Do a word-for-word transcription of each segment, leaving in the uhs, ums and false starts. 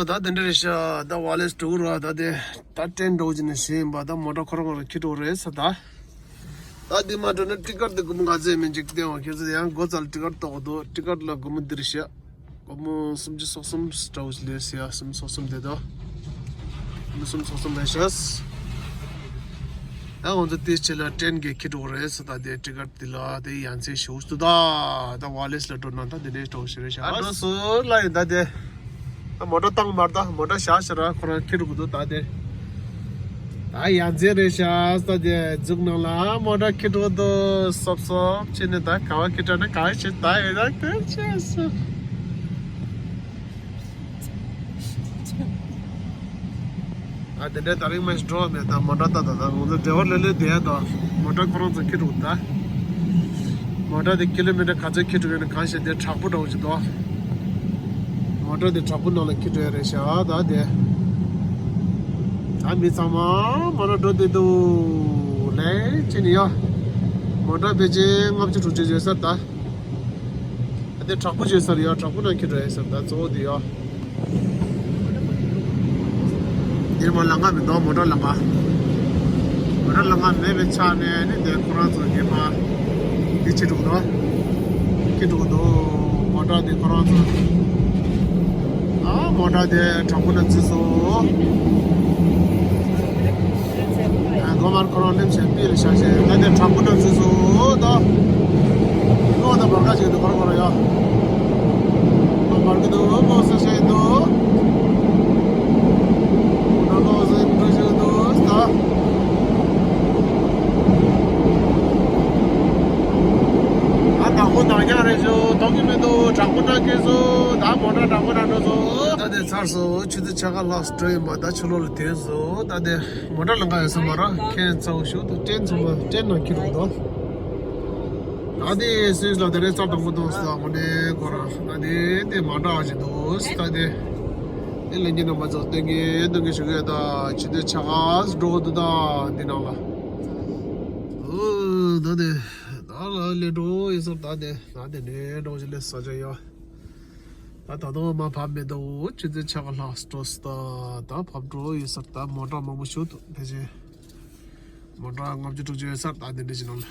ད་དེ་འདྲ་རེད་ཤག་ད་ཝ་ལེ་སི་འགྲོ་གི་རེད། ད་དེ་ད་ཊེན་འགྲོ་གི་ནས་ཤེས་ཡིན་པ། ད་མོ་ཊ་ཁོ་རང་ཁོ་རང་ཁྱེར་འགྲོ་རེད་ས། ད་ད་དེ་མ་འགྲོ་ན་ཊི་ཀཊ་དེ་སྒོར་མོ་ག་ཚད་མིན་ཅིག་བསྟན་བ། ཁྱེད་ཚོ་ཡང་སྒོ་རྩ་ལ་ཊི་ཀཊ་གཏོང་གི་འདུག་ཊི་ཀཊ་ལ་སྒོར་མོ་འདི་རེད་ཤག་སྒོར་མོ་སུམ་ཅུ་སོ་གསུམ་འདྲ་བོ་ཞིག་ལས་ཟེར་ཡ། སུམ་ཅུ་སོ་གསུམ་དེ་དོ། སྒོར་མོ་སུམ་ཅུ་སོ་གསུམ་རེད་ཤག་ད་ང་ཚོ་དེའི་ཕྱི་ལ་ཊེན་གྱིས་ཁྱེར་འགྲོ་རེད་ཟེར། ད་དེ་ཊི་ཀཊ་དེ་ལ་དེ་ཡ་མཚན་ཞེ་པོ་ཞིག་འདུག་ད་ད་ཝ་ལེ་སི་ལ་འགྲོ་ན་ད་དེ་འདྲའི་འདྲ་བོ་ཞིག་རེད་ཤག་ཨ་འགྲོ་སོང་ལ་ཡིན་ད་དེ། ད་མོ་ཊ་བཏང་མར། ད་མོ་ཊ་བཞག་ཤག་ར་ཁོ་རང་ཁྱེར་འགྲོ་གི་འདུག་ད་དེ། ད་ཡ་མཚན་རེད་ཤག་ས་དེ་འཛུགས་ནང་ལ་མོ་ཊ་ཁྱེར་འགྲོ་འདུག་སོབ་སོབ་བྱས་ནས། ད་ག་བ་ཁྱེར་འགྲོ་ན་ག་བ་ཤེས། ད་ཡོད་ད་ཁྱེར་ཤག་ས། ཨ་དེ་འདྲའི་ད་རིང་མ་ཞིག་འགྲོ་བ་མེད། ད་མོ་ཊ་ད་ད་ད་ང་ཚོ་འབྲེལ་བ་ལོས་ལོས་བསྡད་ཡ་ད། མོ་ཊ་ཁོ་རང་ཚོ་ཁྱེར་འགྲོ་གི་འདུག་མོ་ཊ་དེ་ཀི་ལོ་མི་ཊར་ག་ཚོད་ཁྱེར་འགྲོ་ཡོད་ན་གང་ཤེས། དེ་བྲག་ཕུག་འདྲ་བོ་ཞིག་འདུག་མོ་ཊ་དེ་བྲག་ཕུག་ནང་ལ་ཁྱེར་འགྲོ་ཡ་རེད་ཤག་ད་དེ། ད་མི་ཚང་མ་མོ་ཊ་འགྲོ་བསྡད་འདུག་ལན་ཅི་ནི་ཡ། མོ་ཊ་ཕལ་ཆེར་ལྔ་བཅུ་དྲུག་ཅུ་ཡོད་ས་རེད་ད། ད་དེ་བྲག་ཕུག་ཡོད་ས་རེད་ཡ། བྲག་ཕུག་ནང་ཁྱེར་འགྲོ་ཡ་ཡོད་ས་རེད་ད། གཙོ་བོ་དེ་ཡ། འདིར་མ་ལམ་ཁ་མི་འདུག་མོ་ཊ་ལམ་ཁ། མོ་ཊ་ལམ་ཁ་མེད་པའི་ཆ་ནས་ནི་དེ་ཁོ་རང་ཚོ་རྒྱབ་ཕར་འདི་ཁྱེར་འགྲོ་གི་འདུག་ཁྱེར་འགྲོ་གི་འདུག་མོ་ཊ་དེ་ཁོ་རང་ཚོ། ཨ་མོ་ཊ་དེ་བྲག་ཕུག་ནང་འཛུལ་སོང་། ཨ་སྒོ་མར་ཁོ་རང་སླེབས་བྱས་པི་ལ་བཞག་བྱས། ད་དེ་བྲག་ཕུག་ནང་འཛུལ་སོང་ད། ལོ་ད་བར་ཁ་ཅིག་འདུག་ཁོ་རང་ཁོ་རང་ཡ། ལོ་བར་གི་འདུག་ལོ་སེ་ཤེས་འདུག་ད་ལོ་སེ་འགྲོ་བཞིན་འདུག་ད། ཨ་དང་པོ་དང་རྐྱང་རེད་ཞུ། གཏོང་གི་མི་འདུག་བྲག་ཕུག་ནང་སྐྱེས་སོང་། ད་མོ་ཊ་བྲག་ཕུག་ནང་འགྲོ་སོང་། ད་དེ་ཚར་སོང་། ཆུ་ཚོད་ཕྱེད་ཀ་ལྷག་འགྲོ་ཡིན་པ། ད་ཕྱི་ལོགས་ལ་ཐོན་སོང་། ད་དེ་མོ་ཊ་ལམ་ཁ་ཡོད་ས་མ་རེད། ཁྱེད་ཚོ་ཞུ་དང་ཊེན་ཚང་མ་ཊེན་ནང་ཁྱེར་འགྲོ་གི་འདུག་ད་དེ་སུད་སི་ལ་དེ་རིང་ཚར་དང་པོ་འདུག་ས་དངོས་གནས་ཁོ་རང་། ད་དེ་དེ་མ་འདྲ་བ་ཞིག་འདུག་ད་དེ་དེ་ལས་ཀྱི་རྣམ་པ་ཚོ་སྟོན་གི་སྟོན་གི་ཞུ་གི་ད། ཆུ་ཚོད་ཕྱེད་ཀ་འགྲོ་གི་འདུག་ད་འདི་ནང་ལ། ཨོ་ད་དེ་ད་ལ་ལས་འགྲོ་ཡིན་ས་རེད། ད་དེ་ད་དེ་ནས་འགྲོ་ཞིག་ལས་ས་ཆ་ཡོད། ད་ད་དུང་མར་བབས་མི་འདུག་ཆུ་ཚོད་ཕྱེད་ཀ་ལྷག་འགྲོ་སོང་། ད་ད་བབས་འགྲོ་ཡོད་ས་རེད། ད་མོ་ཊ་མང་པོ་ཞིག་འདུག་ཕལ་ཆེར་མོ་ཊ་ལྔ་བཅུ་དྲུག་ཅུ་ཡོད་ས་རེད། ད་འདི་འདྲ་ཞིག་ནང་ལ།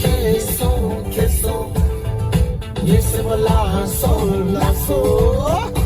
ཁེ་སོང་ཁེ་སོང་། ངའི་སེམས་པ་ལ་སོང་ལ་སོང་།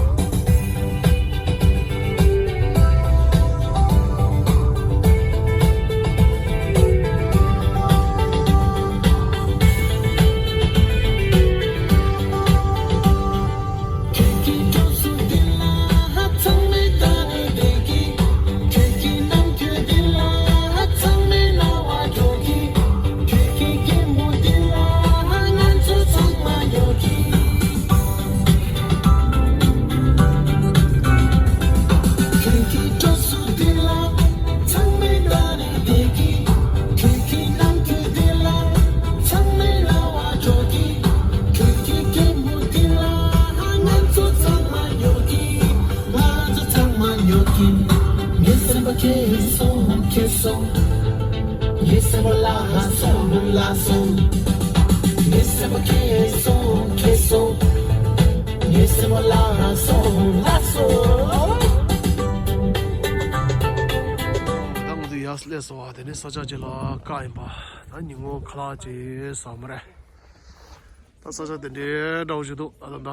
ངའི་སེམས་པ་ཁེ་སོང་ཁེ་སོང་། ངའི་སེམས་པ་ལ་སོང་ལ་སོང་། ངའི་སེམས་པ་ཁེ་སོང་ཁེ་སོང་། ངའི་སེམས་པ་ལ་སོང་ལ་སོང་། ད་ང་ཚོ་ཡར་སླེབས་སོང་བ། དེ་ནས་ས་ཆ་ཅིག་ལ་བཀག་ཡིན་པ། ད་ཉིན་གུང་ཁ་ལག་ཅིག་ཟ་མ་རེད། ད་ས་ཆ་དེ་འདྲའི་འདྲ་བོ་ཞིག་འདུག་ཨ་ད་ད།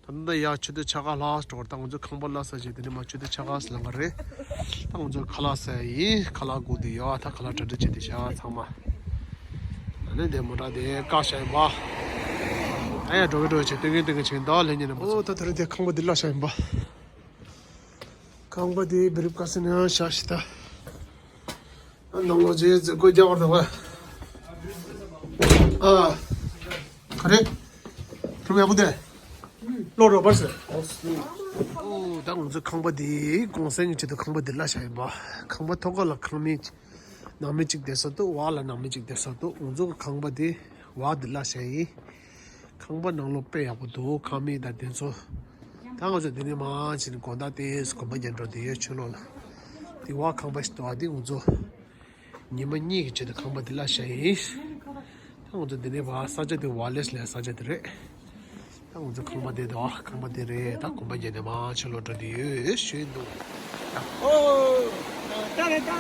ད་ནི་ཡ་ཆུ་ཚོད་ཕྱེད་ཀ་ལྷག་འགྲོ་བར། ད་ང་ཚོ་ཁང་པ་ལ་ས་བྱས་དེ་ནི་མ་ཆུ་ཚོད་ཕྱེད་ཀ་ལ་ལངས་པ་རེད། ད་ང་ཚོ་ཁ་ལག་ཟ་ཡིན། ཁ་ལག་སྒུག་བསྡད་ཡོད། ད་ཁ་ལག་གྲ་སྒྲིག་བྱས་བསྡད་ཤག་ཚང་མ། ད་ནི་དེ་མོ་ཊ་དེ་བཀག་བཞག་ཡིན་པ། ད་ཡ་འགྲོ་གི་འགྲོ་བྱས་སྟོན་གིན་སྟོན་གིན་བྱས་ད་ལྷན་རྒྱས་རྣམ་པ་ཚོ། ད་ད་རེས་དེ་ཁང་པ་འདི་ལ་བཞག་ཡིན་པ། ཁང་པ་དེ་བི་རིབ་ཀ་སི་ནང་བཞག་ཤི་ད། ནང་ལོགས་ཅིག་མཛད་སྒོ་རྒྱག་པར་འདུག་ག་ཨ། ག་རེ། གྲུབ་ཡག་པོ་དེ། ལོག་རོགས་པར་ཟེར། ཨོ། ད་ང་ཚོ་ཁང་པ་འདི་གུང་སེང་གི་ཆེད་དུ་ཁང་པ་འདི་ལ་བཞག་ཡིན་པ། ཁང་པ་ཐོག་ཁ་ལ་ཁང་མིག་ནང་མི་གཅིག་བསྡད་ས་འདུག་འོག་ལ་ནང་མི་གཅིག་བསྡད་ས་འདུག་ང་ཚོ་གི་ཁང་པ་འདི་འོག་འདི་ལ་བཞག་ཡིན། ཁང་པ་ནང་ལོགས་དཔེ་ཡག་པོ་འདུག་ཁང་མིག་དང་དེ་ཚོ། ད་ང་ཚོ་འདི་ནས་མར་ཕྱིན་དགོང་དག་ཏོག་ཙམ་གོམ་པ་རྒྱག་འགྲོ་འདོད་ཡོད་ཆུ་ལོག་ལ། དེ་བ་ཁང་པ་ཞིག་འདུག་ཨ་འདི་ང་ཚོ་ཉི་མ་གཉིས་ཀྱི་ཆེད་དུ་ཁང་པ་འདི་ལ་བཞག་ཡིན། ད་ང་ཚོ་འདི་ནས་བ་ས་ཆ་དེ་ཝ་ལེས་ལ་ས་ཆ་དེ་རེད། ད་ང་ཚོ་ཁང་པ་འདི་འདུག་ཨ་ཁང་པ་འདི་རེད། ད་གོམ་པ་རྒྱག་ནས་མར་ཆུ་ལོག་འགྲོ་འདོད་ཡོད་ཞུས་འདུག་ཨོ། ད་རེད་ད།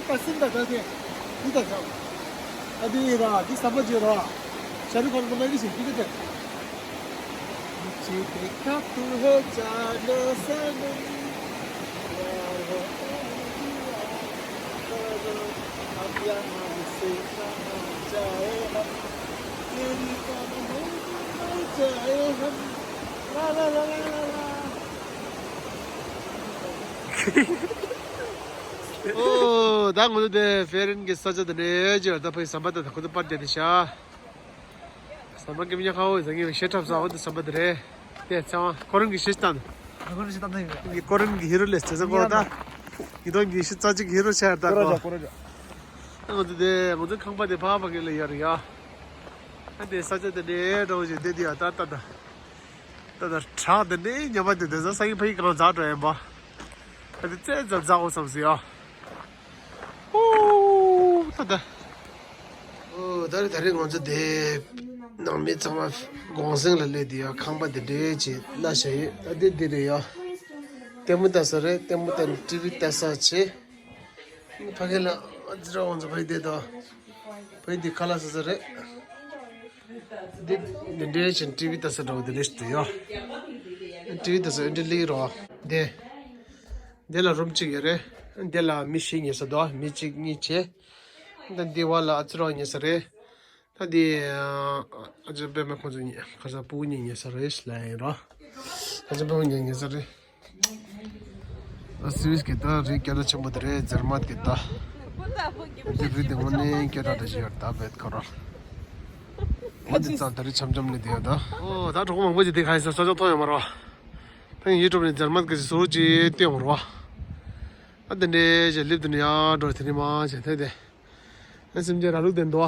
ད་སིན་ད་ད་དེ། འདི་ད་ད། ཨ་འདི་ར་འདི་ཟམ་པ་ཅིག་ར། ཤ་རུ་ཁ་རུ་ཁ་ན་གི་ཞིག་འདི་ག་ད། ཨོ། ད་ང་ཚོ་དེ་ཧྥེ་རན་གྱི་ས་ཆ་དེ་ནས་ཅིག་ད་ཕ་གི་ཟམ་པ་དེ་ད་ཁོ་ཚོ་པར་རྒྱག་དེ་ཤ། ཟམ་པ་ཀེམ་ཉ་ཁ་འོ་ཟ་ངེ་བའི་ཤེས་ཁྲབ་ཟ་འོ་དེ་ཟམ་པ་དེ་རེད། དེ་ཚང་མ་ཁོ་རང་གི་ཤེས་སྟངས། ཁོ་རང་ཤེས་སྟངས་དེ་ཡིན། ཁོ་རང་གི་ཧི་རོ་ལས་ཚེ་ས་གོ་ད། ཡི་དོན་གྱི་ཤི་རྩ་གཅིག་ཧི་རོ་ཆགས་ད་ཁོ། ང་ཚོ་དེ་ང་ཚོ་ཁང་པ་དེ་ཕ་ཕ་གི་ལ་ཡར་ཡ། ཨ་དེ་ས་ཆ་དེ་འདྲའི་འདྲ་བོ་ཞིག་བསྡད་དེ་ཡ་ད་ད་ད། ད་ད་བྲག་དེ་འདྲའི་ཉམས་པ་དེ་དེ་ཚོ་ས་ཡི་ཕ་ཡི་གང་འཛག་འགྲོ་ཡིན་པ། ད་དེ་ཙེ་ཙ་འཛག་འོ་བསམ་སི་ཡ། ཨོ། ད་ད། ཨོ། ད་རེས་ད་རེས་ང་ཚོ་དེ་ནང་མི་ཚང་མ་གུང་སེང་ལ་སླེབས་དེ་ཡ་ཁང་པ་དེ་འདྲའི་ཅིག་གླ་བྱས་ཡོད། ད་དེ་འདི་རེད་ཡ། ལྟད་མོ་ལྟ་ས་རེད། ལྟད་མོ་ལྟ་ནས་ཊི་ཝི་ལྟ་ས་བྱས། ཕ་གི་ལ་ཨ་ཙི་ར་ང་ཚོ་ཕ་གི་དེ་དང་། ཕ་གི་དེ་ཁ་ལག་ཟ་ས་རེད། འདི་འདི་འདྲའི་ཆེན་ཊི་ཝི་ལྟ་ས་འདྲ་བོ་དེ་འདྲ་ཞིག་འདུག་ཡ། ཊི་ཝི་ལྟ་ས་འདི་ལིག་རོ། འདི། འདི་ལ་རུམ་གཅིག་ཡོད་རེད། འདི་ལ་མི་བཞི་ཉལ་ས་འདུག་མི་གཅིག་གཉིས་བྱས། ད་འདི་བ་ལ་ཨ་ཙི་རོ་ཉལ་ས་རེད། ད་འདི་ཨ་ཅག་པད་མ་ཁོང་ཚོ་གཉིས་ཁ་སང་སྤུ་གུ་གཉིས་ཉལ་ས་རེད་ལབ་ཡིན་རོ། ཨ་ཅག་པད་མ་གཉིས་ཉལ་ས་རེད། ཨ་སི་ཝིས་གི་ད་རི་སྐད་གྲགས་ཆེན་པོ་དེ་རེད། ཛར་མན་གི་ད། དེ་རི་དེ་དངོས་གནས་སྐད་གྲགས་འདྲ་ཞིག་ཡོད་ད་བེད་ཁོ་ར། ཨ་འདི་ཙང་ད་རི་འཆམ་འཆམ་ནི་དེ་ཡོད་ད། ཨོ་ད་གྲོགས་མང་པོ་ཞིག་དེ་ག་ཡིན་ས་ས་ཆ་མཐོང་ཡོད་མ་རེད་བ། ད་ཡིན་ཡུ་ཊུབ་ནས་ཛར་མན་གི་ཟུར་ཅིག་སྟོན་འོང་རེད་བ། ཨ་དེ་འདྲའི་ཞིག་ལིབ་དུ་ནས་ཡར་འགྲོ་དེ་ནས་མ་བྱས་དེ་དེ། ཨ་སེམས་ཅན་ར་ལུག་དེ་འདུག་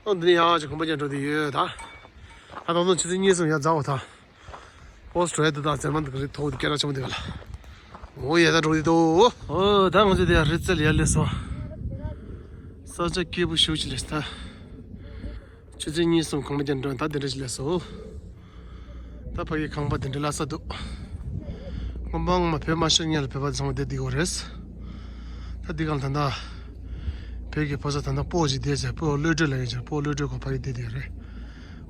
ཨ་འདི་ནས་ཡར་ཅིག་གོམ་པ་རྒྱག་འགྲོ་དེ་ཡོད་ད། ཨ་ད་དུང་ཆུ་ཚོད་གཉིས་གསུམ་ཡར་འཛེག་འོ་ད། ཨོ་སི་ཊྲེ་ལི་ཡ་དང་ཛར་མན་གྱི་རི་ཐོག་དེ་སྐད་གྲགས་ཆེན་པོ་དེ་ག་ལ། ཨོ་ཡ་ད་འགྲོ་དེ་འདུག་ཨོ་ད་ང་ཚོ་དེ་ཡང་རི་རྩེ་ལ་ཡར་སླེབས་སོང་། ས་ཆ་སྐྱིད་པོ་ཞེ་པོ་ཅིག་སླེབས་ད། ཆུ་ཚོད་གཉིས་གསུམ་གོམ་པ་རྒྱག་འགྲོ་ད་དེ་འདྲ་ཞིག་སླེབས་སོང་། ད་ཕ་གི་ཁང་པ་དེ་འདྲ་ལ་ས་འདུག་སྔོན་མ་ངོ་མ་བོད་མ་ཤོར་སྔོན་ལ་བོད་པ་ཚང་མ་བསྡད་དེ་ཡོད་རེད། ད་འདི་གང་ལ་ད་ད། བོད་ཀྱི་ཕོ་གསར་ད་ལྟ་སྤོ་ཞིག་བསྡད་ཟེར། སྤོ་གློད་གྲོལ་ལ་ཡིན་ཟེར། སྤོ་གློད་གྲོལ་ཁང་ཕ་གི་བསྡད་དེ་རེད།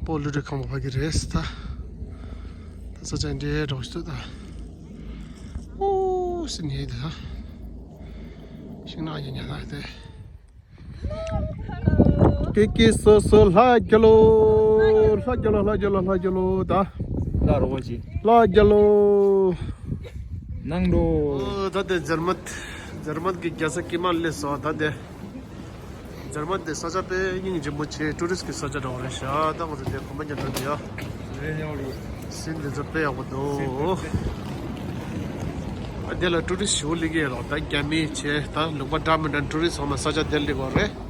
སྤོ་གློད་གྲོལ་ཁང་པ་ཕ་གི་རེད་ད། ད་ས་ཆ་འདྲེ་འགྲོ་ཞིག་ད། ཨོ་སི་ནི་ད། ཤིང་ནགས་ཡིན་ཉ་ན་དེ། ཀི་ཀི་སོ་སོ་ལྷ་རྒྱལ་ལོ། ལྷ་རྒྱལ་ལོ། ལྷ་རྒྱལ་ལོ། ལྷ་རྒྱལ་ལོ། ད། ལ་རོ་བ་ཅི། ལྷ་རྒྱལ་ལོ། ནང་འགྲོ། ཨོ་ད་དེ་ཇར་མན། ཇར་མན་གྱི་རྒྱལ་ས་ཀི་མ་ལེ་སོ་ད་དེ། ཇར་མན་དེ་ས་ཆ་དཔེ་སྙིང་རྗེ་མོ་ཆེ། ཊུ་རི་སི་ཊི་གི་ས་ཆ་འདྲ་བོ་རེད་ཤག་ད་ང་ཚོ་དེ་གོམ་པ་རྒྱག་འགྲོ་གི་ཡོད། སིན་དེ་ཚོ་དཔེ་ཡག་པོ་འདུག་ཨ་དེ་ལ་ཊུ་རི་སི་ཊི་ཞེ་པོ་སླེབས་ཀྱི་ཡོད་རེད། ད་རྒྱ་མི་བྱས་ད་ལུང་པ་འདྲ་མི་འདྲ་ཊུ་རི་སི་ཊི་ཚང་མ་ས་ཆ་དེར་སླེབས་ཀྱི་ཡོད་རེད།